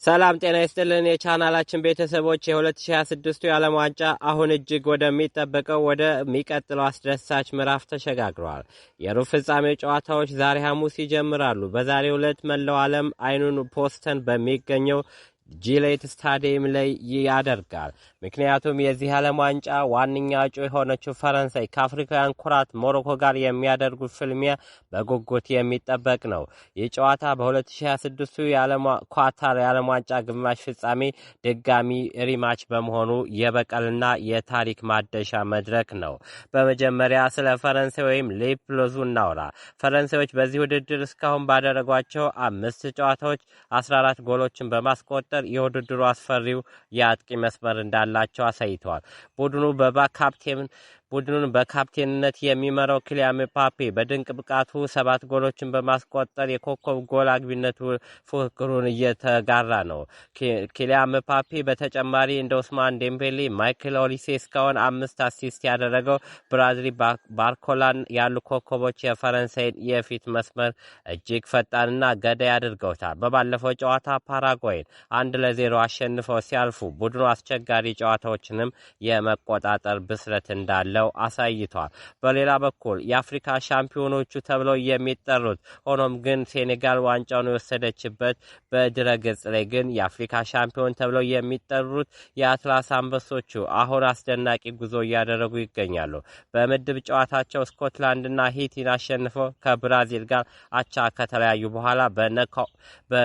ሰላም ጤና ይስጥልን የቻናላችን ቤተሰቦች፣ የ2026ቱ የዓለም ዋንጫ አሁን እጅግ ወደሚጠበቀው ወደሚቀጥለው አስደሳች ምዕራፍ ተሸጋግረዋል። የሩብ ፍጻሜ ጨዋታዎች ዛሬ ሐሙስ ይጀምራሉ። በዛሬው ዕለት መላው ዓለም አይኑን ቦስተን በሚገኘው ጂሌት ስታዲየም ላይ ያደርጋል። ምክንያቱም የዚህ ዓለም ዋንጫ ዋነኛ እጩ የሆነችው ፈረንሳይ ከአፍሪካውያን ኩራት ሞሮኮ ጋር የሚያደርጉት ፍልሚያ በጉጉት የሚጠበቅ ነው። ይህ ጨዋታ በ2026ቱ ኳታር የዓለም ዋንጫ ግማሽ ፍጻሜ ድጋሚ rematch በመሆኑ የበቀልና የታሪክ ማደሻ መድረክ ነው። በመጀመሪያ ስለ ፈረንሳይ ወይም Les Bleus እናውራ። ፈረንሳዮች በዚህ ውድድር እስካሁን ባደረጓቸው አምስት ጨዋታዎች 14 ጎሎችን በማስቆጠር የውድድሩ አስፈሪው የአጥቂ መስመር እንዳላቸው አሳይተዋል። ቡድኑን በካፕቴንነት የሚመራው ኪሊያን ምባፔ በድንቅ ብቃቱ ሰባት ጎሎችን በማስቆጠር የኮከብ ጎል አግቢነቱ ፉክክሩን እየተጋራ ነው። ኪሊያን ምባፔ በተጨማሪ እንደ ኦስማን ዴምቤሌ፣ ማይክል ኦሊሴ፣ እስካሁን አምስት assist ያደረገው ብራድሊ ባርኮላን ያሉ ኮከቦች የፈረንሳይን የፊት መስመር እጅግ ፈጣንና ገዳይ አድርገውታል። በባለፈው ጨዋታ ፓራጓይን 1-0 አሸንፈው ሲያልፉ ቡድኑ አስቸጋሪ ጨዋታዎችንም የመቆጣጠር ብስለት እንዳለው አሳይቷል። በሌላ በኩል የአፍሪካ ሻምፒዮኖቹ ተብለው የሚጠሩት፣ ሆኖም ግን ሴኔጋል ዋንጫውን የወሰደችበት በድረገጽ ላይ ግን የአፍሪካ ሻምፒዮን ተብለው የሚጠሩት የአትላስ አንበሶቹ አሁን አስደናቂ ጉዞ እያደረጉ ይገኛሉ። በምድብ ጨዋታቸው ስኮትላንድና ሄቲን አሸንፈው ከብራዚል ጋር አቻ ከተለያዩ በኋላ በ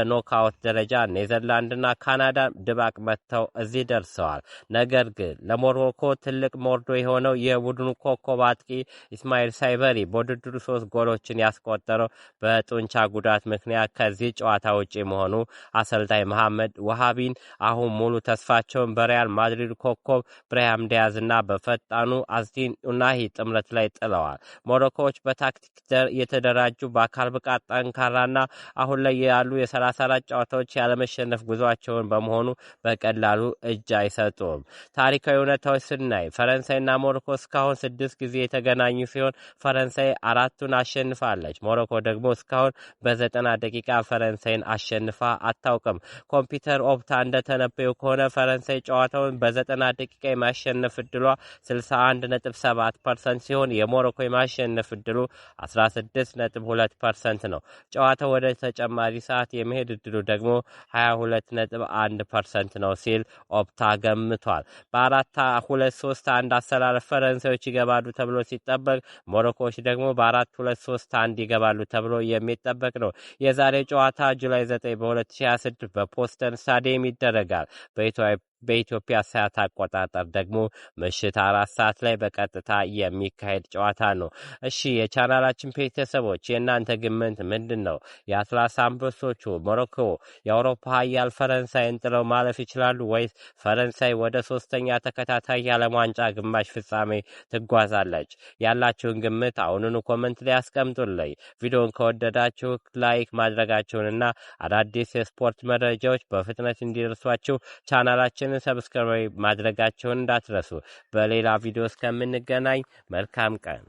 knockout ደረጃ ኔዘርላንድና ካናዳ ድባቅ መትተው እዚህ ደርሰዋል። ነገር ግን ለሞሮኮ ትልቅ መርዶ የሆነው የቡድኑ ኮከብ አጥቂ ኢስማኤል ሳይበሪ በውድድሩ ሶስት ጎሎችን ያስቆጠረው በጡንቻ ጉዳት ምክንያት ከዚህ ጨዋታ ውጪ መሆኑ አሰልጣኝ መሐመድ ወሃቢን አሁን ሙሉ ተስፋቸውን በሪያል ማድሪድ ኮከብ ብራሂም ዲያዝ እና በፈጣኑ አዝዲን ኡናሂ ጥምረት ላይ ጥለዋል። ሞሮኮዎች በታክቲክ የተደራጁ፣ በአካል ብቃት ጠንካራና አሁን ላይ ያሉ የ34 ጨዋታዎች ያለመሸነፍ ጉዟቸውን በመሆኑ በቀላሉ እጅ አይሰጡም። ታሪካዊ እውነታዎች ስናይ ፈረንሳይና ሞሮኮ እስካሁን ስድስት ጊዜ የተገናኙ ሲሆን ፈረንሳይ አራቱን አሸንፋለች። ሞሮኮ ደግሞ እስካሁን በ90 ደቂቃ ፈረንሳይን አሸንፋ አታውቅም። ኮምፒውተር ኦፕታ እንደተነበየው ከሆነ ፈረንሳይ ጨዋታውን በ90 ደቂቃ የማሸነፍ እድሏ 61.7% ሲሆን የሞሮኮ የማሸነፍ እድሉ 16.2% ነው። ጨዋታው ወደ ተጨማሪ ሰዓት የመሄድ እድሉ ደግሞ 22.1% ነው ሲል ኦፕታ ገምቷል። በ4-2-3-1 አሰላለፍ ፈረንሳዮች ይገባሉ ተብሎ ሲጠበቅ ሞሮኮዎች ደግሞ በ4-2-3-1 ይገባሉ ተብሎ የሚጠበቅ ነው። የዛሬ ጨዋታ July 9 በ2026 በቦስተን ስታዲየም ይደረጋል። በኢትዮጵያ ሰዓት አቆጣጠር ደግሞ ምሽት 4 ሰዓት ላይ በቀጥታ የሚካሄድ ጨዋታ ነው። እሺ የቻናላችን ቤተሰቦች፣ የእናንተ ግምት ምንድን ነው? የአትላስ አንበሶቹ ሞሮኮ የአውሮፓ ሀያል ፈረንሳይን ጥለው ማለፍ ይችላሉ ወይስ ፈረንሳይ ወደ ሶስተኛ ተከታታይ የዓለም ዋንጫ ግማሽ ፍጻሜ ትጓዛለች? ያላችሁን ግምት አሁኑኑ comment ላይ አስቀምጡልኝ። ቪዲዮን ከወደዳችሁ like ማድረጋችሁንና አዳዲስ የስፖርት መረጃዎች በፍጥነት እንዲደርሷችሁ ቻናላችንን subscribe ማድረጋችሁን እንዳትረሱ። በሌላ ቪዲዮ እስከምንገናኝ መልካም ቀን።